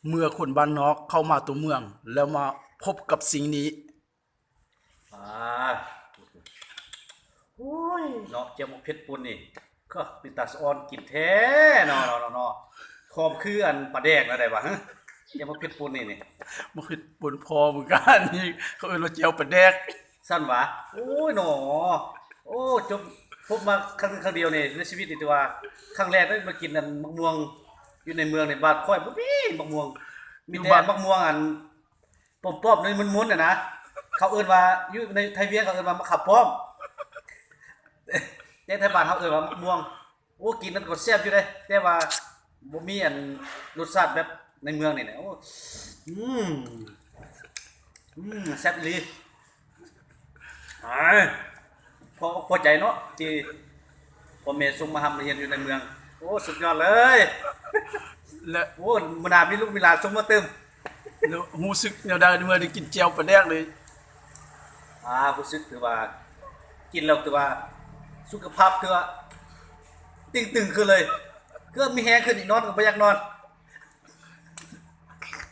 ເມື່ອຄົນບ້ານນອກເຂົ້າມາຕົວເມືອງ ແລ້ວມາພົບກັບສິ່ງນີ້. ອ່າ ໂອ້ຍ ເນາະ ແຈ່ວໝາກເຜັດປົ່ນນີ້ ກໍເປັນຕາສະອອນກິນແທ້ເນາະ ເນາະ ເນາະ ຫອມຄືອັນປາແດກແນວໃດວະ ຮະ ແຈ່ວໝາກເຜັດປົ່ນນີ້ນີ້. ໝາກເຜັດປົ່ນພໍ່ມຶງກະນີ້ ເຂົາເອີ້ນວ່າແຈ່ວປາແດກ ຊັ້ນຫວາ. ໂອ້ຍ ເນາະ ໂອ້ ຈົບ ພົບມາຄັ້ງໜຶ່ງຄັ້ງດຽວນີ້ໃນຊີວິດນີ້ ຖືວ່າຄັ້ງແລກເລີຍມາກິນອັນໝາກມ່ວງຢູ່ໃນເມືອງນີ້. ບ້ານຂ້ອຍບໍ່ມີໝາກມ່ວງ ມີແຕ່ໝາກມ່ວງອັນປ້ອມໆ ໃນມົນໆ ຫັ້ນນະ ເຂົາເອີ້ນວ່າ ຢູ່ໃນໄທວຽງເຂົາເອີ້ນວ່າໝາກຂາປ້ອມ ແຕ່ໄທບ້ານເຮົາເອີ້ນວ່າໝາກມ່ວງ. ໂອ້ ກິນນັ້ນກໍແຊບຢູ່ເດ້ ແຕ່ວ່າບໍ່ມີອັນລົດຊາດແບບໃນເມືອງນີ້ນະ. ໂອ້ ອືມ ອືມ ແຊບອີ່ຫຼີ. ອ້າຍ ພໍ ພໍໃຈເນາະ ທີ່ພໍ່ແມ່ສົ່ງມາຮ່ຳມາຮຽນຢູ່ໃນເມືອງ. ໂອ້ ສຸດຍອດເລີຍ ແລະ ໂອ້ ມື້ໜ້າມີລູກມີຫຼານສົ່ງມາຕື່ມ. ແລ້ວຮູ້ສຶກແນວໃດເມື່ອໄດ້ກິນແຈ່ວປາແດກນີ້? ອ່າ ຮູ້ສຶກຖືວ່າ ກິນແລ້ວຖືວ່າສຸຂະພາບຖືວ່າເຄັ່ງຕຶງຂຶ້ນເລີຍ ຄືມີແຮງຂຶ້ນອີກ ນອນກໍບໍ່ຢາກນອນ.